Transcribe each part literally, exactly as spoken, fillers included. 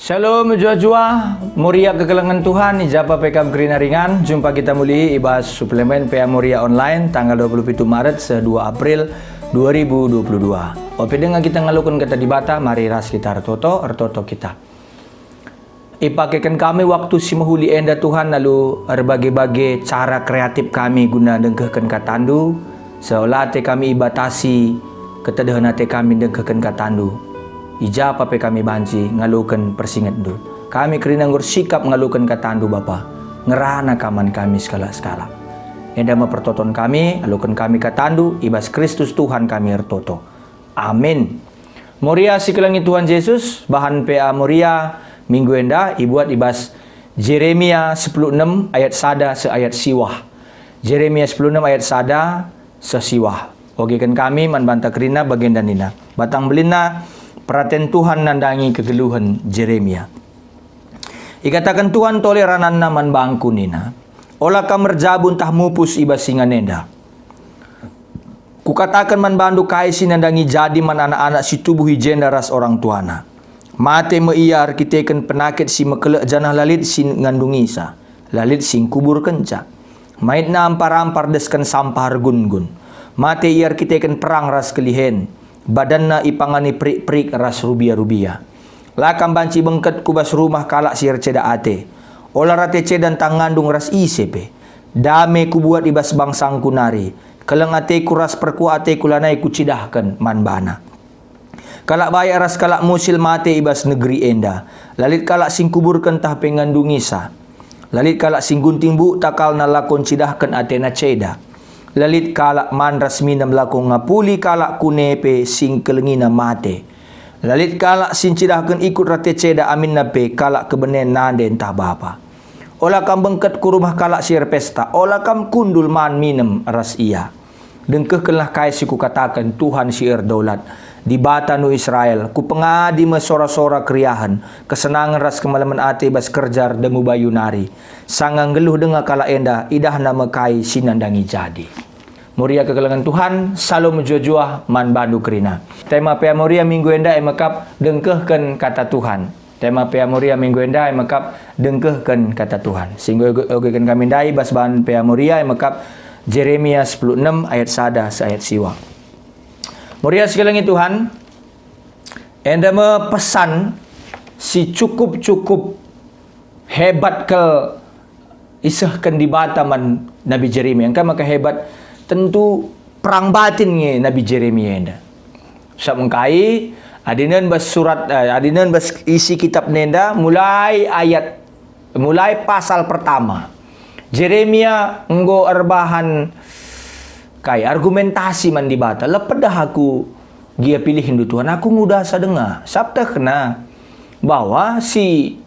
Shalom, mejuah-juah, Moria kekelengen Tuhan, i ja pe kam kerina ringan, jumpa kita muli i bas suplemen P A Moria Online, tanggal dua puluh pitu Maret seh dua April dua ribu dua puluh dua. Ope denga kita ngaloken Kata Dibata, mari ras kita ertoto, ertoto kita. Ipakeken kami waktu si mehuli enda, Tuhan, alu erbage-bage cara kreatif kami guna ndengkehken KataNdu, seolah ate kami ibatasi ketedehen ate kami ndengkehken KataNdu. I ja pe kami banci ngaloken persingetNdu. Kami kerina enggo ersikap ngaloken KataNdu, Bapa. Ngerana Kam man kami sekalak-sekalak. Enda me pertoton kami, aloken kami KataNdu, i bas Kristus Tuhan kami ertoto. Amin. Moria si kelengi Tuhan Jesus, bahan P A Moria minggu enda ibuat i bas Jeremia sepuluh enem ayat sada seh ayat siwah. Jeremia sepuluh enem ayat sada seh siwah. Ogeken kami man banta kerina bagenda nina, batang belinna peraten Tuhan nandangi kegeluhen Jeremia. Ikataken Tuhan tole rananna man bangku nina, "Ola kam erjabu ntah mupus i bas ingan enda. Kukataken man bandu kai si nandangi jadi man anak-anak si tubuh i jenda ras orang tuana. Mate me ia erkiteken penakit si mekelek janah la lit si ngandungisa, la lit si ngkuburkenca. Maitna ampar-ampar desken sampah ergun-gun. Mate ia erkiteken perang ras kelihen. Badanna ipangani perik-perik ras rubia-rubia. La kam banci bengket ku bas rumah kalak si erceda ate. Ola rate ceda ntah ngandung ras ise pe. Dame kubuat i bas bangsangku nari. Keleng ateku ras perkuah ateku lanai kucidahken man bana. Kalak bayak ras kalak musil mate i bas negeri enda. La lit kalak si ngkuburken ntah pe ngandungisa. La lit kalak si nggunting buk takalna lako ncidahken atena ceda. La lit kalak man ras minem lako ngapuli kalak kune pe si ngkelengina mate. La lit kalak si ncidahken ikut rate ceda aminna pe kalak kebenen nande ntah bapa. Ola kam bengket ku rumah kalak si erpesta, ola kam kundul man minem ras ia. Dengkehkenlah kai si kukataken, Tuhan si erdaulat, Dibata nu Israel, kupengadi me sora-sora keriahen, kesenangen ras kemalemen ate i bas kerja erdemu bayu nari. Sanga nggeluh denga kalak enda, idahna me kai si nandangi jadi." Moria kekelengen Tuhan, salo mejuah-juah man bandu kerina. Tema P A Moria minggu enda e mekap dengkehken kata Tuhan. Tema P A Moria minggu enda e mekap dengkehken kata Tuhan. Si enggo oge-, ogeken kami ndai bas bahan P A Moria e mekap Jeremia sepuluh enem ayat sada seh ayat siwah. Moria si kelengi Tuhan, enda me pesan si cukup-cukup hebat kal isehken Dibata man Nabi Jeremia. Engkai maka hebat? Tentu perang batin nge Nabi Jeremia enda. Sabap engkai? Adi nen bas surat, eh, adi nen bas isi kitab nenda, mulai ayat, mulai pasal pertama, Jeremia enggo erbahan kai, argumentasi man Dibata. La pedah aku gia pilihndu, Tuhan, aku nguda asa denga. Sabap tehna bahwa si,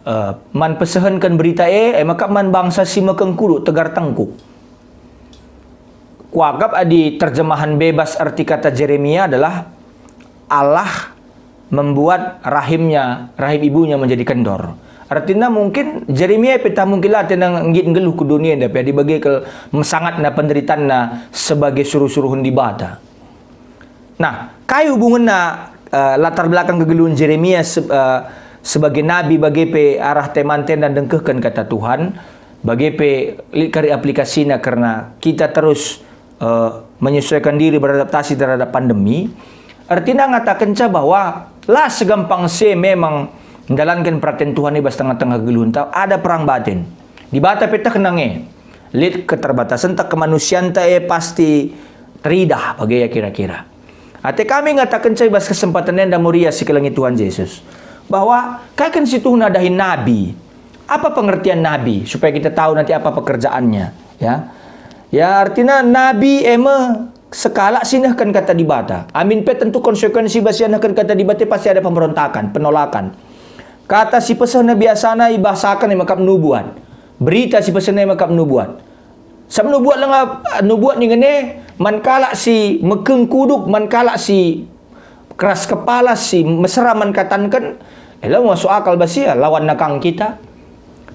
eh, man pesehenken berita e, e maka man bangsa si mekengkuduk tegar tengkuk. Kuakap adi terjemahan bebas arti kata Jeremia adalah Allah membuat rahimnya, rahim ibunya menjadi kendor. Artina mungkin Jeremia pe tah mungkin la atena nggit nggeluh ku dunia enda pe adi bage kal mesangatna penderitanna sebagai suruh-suruhen Dibata. Nah, kai hubungenna, eh, latar belakang kegeluhen Jeremia se-, eh, sebagai nabi, bage pe arah temanta enda ndengkehken kata Tuhan, bage pe lit kari aplikasina kerna kita terus, eh, menyesuaikan diri beradaptasi terhadap pandemi? Ertina ngatakenca bahwa la segampang se memang ndalanken peraten Tuhan i bas tengah-tengah kegeluhenta, ada perang batin. Dibata pe tehna nge. Lit keterbatasenta, kemanusianta e pasti teridah bage ia kira-kira. Ate kami ngatakenca i bas kesempatan enda Moria si kelengi Tuhan Jesus, bahwa kai kin situhuna dahin nabi? Apa pengertian nabi? Supaya kita tahu nanti apa pekerjaannya, ya. Ya, artina nabi e me sekalak si nehken kata Dibata. Amin pe tentu konsekuensi bas ia nehken kata Dibata pasti ada pemberontakan, penolakan. Kata si pesehna biasana ibahasaken e mekap nubuat. Berita si pesehna e mekap nubuat. Sabap nubuat langa, nubuat ningen e man kalak si mekengkuduk, man kalak si keras kepala, si mesera man katanken, e la masuk akal bas ia, lawanna kang kita.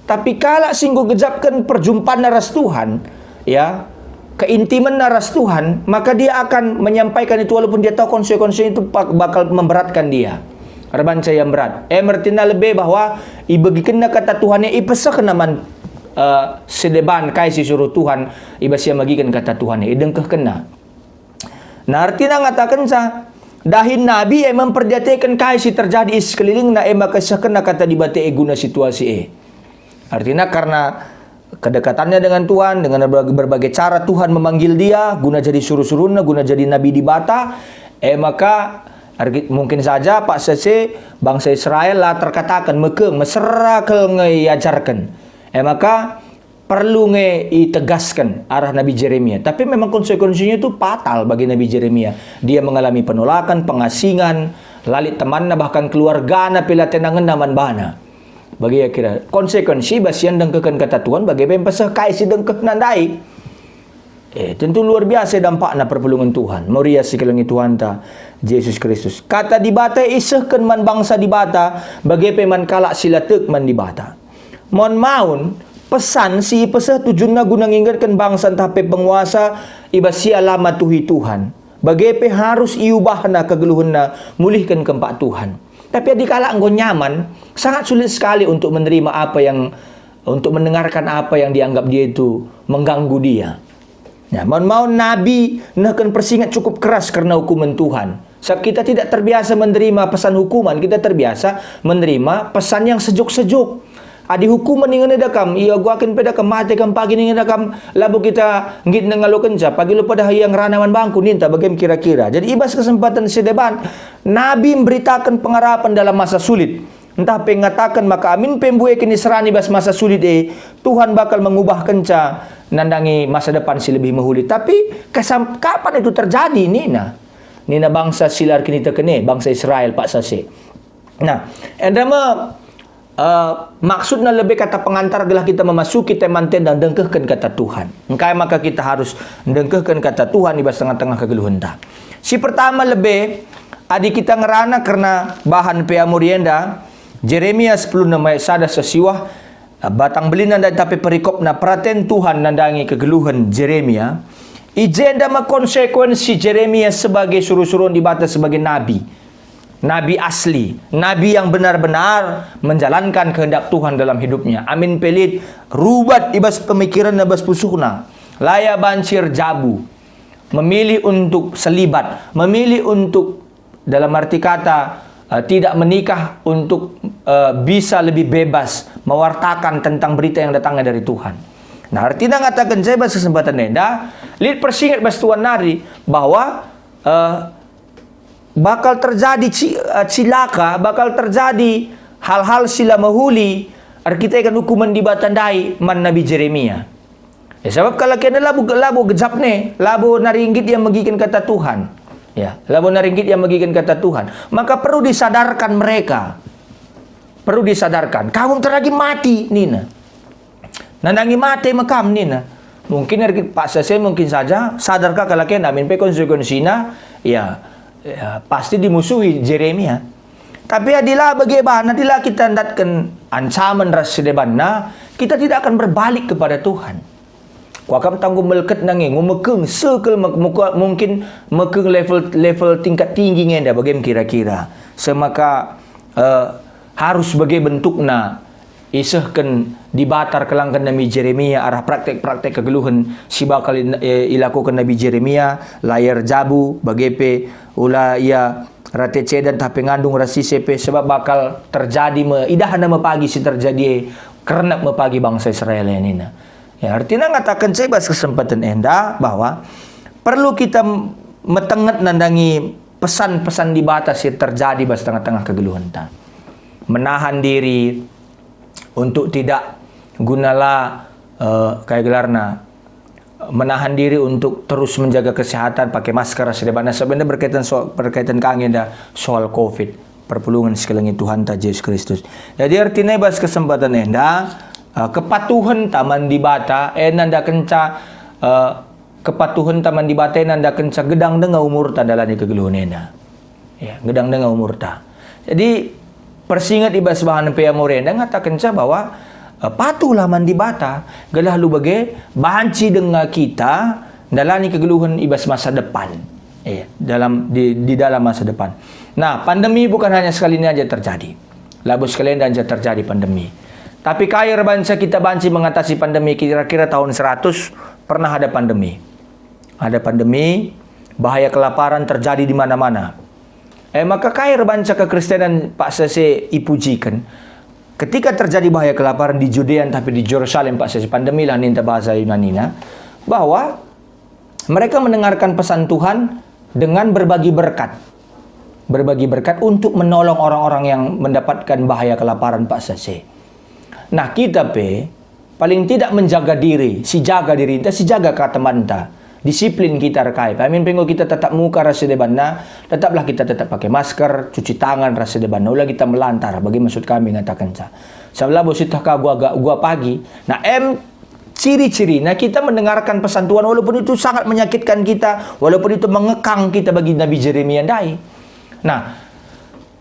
Tapi kalak si enggo gejapken perjumpanna ras Tuhan, ya, keintimenna ras Tuhan, maka dia akan menyampaikan itu walaupun dia tahu konsekuensi itu pak-, bakal memberatkan dia. Erbanca ia mberat. E me ertina lebe bahwa ibegikenna kata Tuhan e, ipesehna man, eh, si deban kai si suruh Tuhan, i bas ia megiken kata Tuhan e, idengkehkenna. Nah, ertina ngatakenca, dahin nabi e memperdiateken kai si terjadi i sekelilingna, e maka isehkenna kata Dibata e guna situasi e. Artina karena kedekatannya dengan Tuhan, dengan berbagai, berbagai cara Tuhan memanggil dia guna jadi suruh-suruhNa, guna jadi nabi Dibata, e maka ergi-, mungkin saja paksa si bangsa Israel la terkataken mekeng, mesera kal nge iajarken. E maka perlu nge itegasken arah Nabi Jeremia. Tapi memang konsekuensinya itu fatal bagi Nabi Jeremia. Dia mengalami penolakan, pengasingan, la lit temanna, bahkan keluargana pe la tenangenna man bana. Bage ia kira konsekuensi bas ia ndengkehken kata Tuhan, bage pe mpeseh kai si dengkehna ndai. Eh, tentu luar biasa dampakna perpulungen Tuhan. Meriah si kelengi Tuhanta, Jesus Kristus. Kata Dibata isehken man bangsa Dibata, bage pe man kalak si la tek man Dibata. Maun-maun, pesan si ipeseh tujunna guna ngingetken bangsa ntah pe penguasa i bas ia la matuhi Tuhan. Bage pe harus iubahna kegeluhenna mulihken kempak Tuhan. Tapi adi kalak enggo nyaman, sangat sulit sekali untuk menerima apa yang, untuk mendengarkan apa yang dianggap dia itu mengganggu dia. Ya, maun-maun nabi nehken persinget cukup keras kerna hukumen Tuhan. Sabap kita tidak terbiasa menerima pesan hukuman, kita terbiasa menerima pesan yang sejuk-sejuk. Adi hukumen ningen eda kam, ia guaken peda kam, mate kam pagi ningen eda kam, labo kita nggit ngalokenca, pagi lo pada ia ngerana man bangku, ninta bagem kira-kira. Jadi i bas kesempatan si deban, nabi mberitaken pengarapen dalam masa sulit. Ntah pe ngataken maka amin pe mbueken Israel i bas masa sulit e, Tuhan bakal mengubahkenca nandangi masa depan si lebih mehuli. Tapi kesam-, kapan itu terjadi, nina? Nina bangsa si la erkiniteken e, bangsa Israel paksa si. Nah, enda me, eh, maksudna lebe kata pengantar gelah kita memasuki tema ntenda ndengkehken kata Tuhan. Engkai maka kita harus ndengkehken kata Tuhan i bas tengah-tengah kegeluhenta? Si pertama lebe, adi kita ngerana kerna bahan peamuri enda, Jeremia sepuluh enem ayat sada seh siwah, batang belina ndai tapi perikopna peraten Tuhan nandangi kegeluhen Jeremia. I jenda me konsekuensi Jeremia sebagai suruh-suruhen Dibata sebagai nabi. Nabi asli, nabi yang benar-benar menjalankan kehendak Tuhan dalam hidupnya. Amin pe lit rubat i bas pemikirenna, bas pusuhna. La ia banci erjabu, memilih untuk selibat, memilih untuk, dalam arti kata, eh, tidak menikah untuk, eh, bisa lebih bebas mewartakan tentang berita yang datangnya dari Tuhan. Nah, ertina ngataken saya bas kesempatan enda, lit persinget bas tuan nari bahwa, eh, bakal terjadi ci-, eh, cilaka, bakal terjadi hal-hal si la mehuli erkiteken hukumen Dibata ndai man Nabi Jeremia. Ya, sabap kalak enda labo, labo gejapna, labo nari nggit ia megiken kata Tuhan. Ya, labo nari nggit ia megiken kata Tuhan. Maka perlu disadarkan mereka. Perlu disadarkan. Kamu teragi mati, nina. Nandangi mate me kam, nina. Mungkin ergi-, paksa saya mungkin saja, sadarkah kalak enda amin pe konsekuensina, ya, ya, pasti dimusuhi Jeremia. Tapi adi la bage bahan, adi la kita ndatken ancaman ras si debanna, kita tidak akan berbalik kepada Tuhan. Kuakap tanggung melket nange, ngumekeng, sekel me-, muka-, mungkin mekeng level, level tingkat tinggi ngenda, bage kira-kira. Semaka, eh, harus bage bentukna, isehken Dibata erkelangken Nabi Jeremia arah praktek-praktek kegeluhen si bakal in-, eh, ilakoken Nabi Jeremia, la ia erjabu, bage pe ula ia rate ceda ntah pe ngandung ras ise pe, sebab bakal terjadi me, idahna me pagi si terjadi e, kernep me pagi bangsa Israel e, nina. Ya, ertina ngataken saya bas kesempatan enda bahwa perlu kita m-, metenget nandangi pesan-pesan Dibata si terjadi bas tengah-tengah kegeluhenta. Menahan diri untuk tidak gunalah, eh, kai gelarna, menahan diri untuk terus menjaga kesehatan, pakai masker, sedebanna sebenarnya berkaitan so-, berkaitan kangenda soal covid, perpulungen sekelengi Tuhanta Jesus Kristus. Jadi ertina bas kesempatan enda, eh, kepatuhenta man Dibata, eh, nandakenca, eh, kepatuhenta man Dibata e nandakenca gedang denga umurta ndalani kegeluhen enda. Ya, gedang denga umurta. Jadi, persinget i bas bahan peamuri enda ngatakenca bahwa, eh, patuhlah man Dibata, gelah alu bage banci denga kita ndalani kegeluhen i bas masa depan. Eh, dalam di, di dalam masa depan. Nah, pandemi bukan hanya sekali ini aja terjadi. Labo sekali enda aja terjadi pandemi. Tapi kai erbanca kita banci mengatasi pandemi? Kira-kira tahun seratus pernah ada pandemi. Ada pandemi, bahaya kelaparan terjadi di mana-mana. Eh, maka kai erbanca kekristenan paksa si ipujiken? Ketika terjadi bahaya kelaparan di Judea tapi di Jerusalem paksa si, pandemilah ninta bahasa Yunanina, bahwa mereka mendengarkan pesan Tuhan dengan berbagi berkat. Berbagi berkat untuk menolong orang-orang yang mendapatkan bahaya kelaparan paksa si. Nah, kita pe paling tidak menjaga diri, sijaga dirinta, sijaga ka temanta. Disiplin kita erkai pe. Amin pe enggo kita tetap muka ras si debanna, tetaplah kita tetap pakai masker, cuci tangan ras si debanna. Ula kita melantar, bagi maksud kami ngatakenca. Sabab labo sieteh ka gua, gua pagi. Nah, em ciri-cirina kita mendengarkan pesan Tuhan walaupun itu sangat menyakitkan kita, walaupun itu mengekang kita bagi Nabi Jeremia ndai. Nah,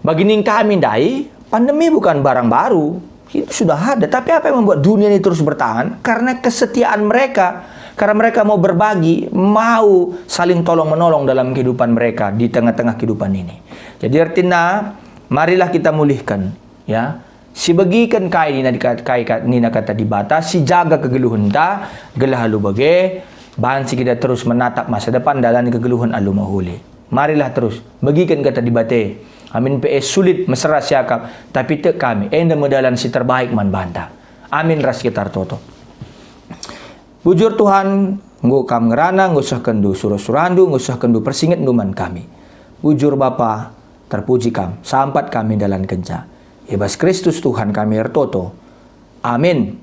bagi ning kami ndai, pandemi bukan barang baru. Itu sudah ada. Tapi apa yang membuat dunia ini terus bertahan? Karena kesetiaan mereka. Karena mereka mau berbagi, mau saling tolong-menolong dalam kehidupan mereka di tengah-tengah kehidupan ini. Jadi artinya, marilah kita mulihken, ya. Sibegiken kai nina di kat-, kai kat-, nina kata Dibata, sijaga kegeluhenta, gelah alu bage, banci kita terus menatap masa depan dalan kegeluhen alu mehuli. Marilah terus, begiken kata Dibata. Amin pe e sulit mesera siakap, tapi tek kami, enda me dalan si terbaik man banta. Amin ras kita ertoto. Bujur Tuhan, enggo Kam ngerana, enggo sehkenndu sura-surandu, enggo sehkenndu persingetndu man kami. Bujur Bapa, terpuji Kam, sampat kami ndalankenca. I bas Kristus Tuhan kami ertoto. Amin.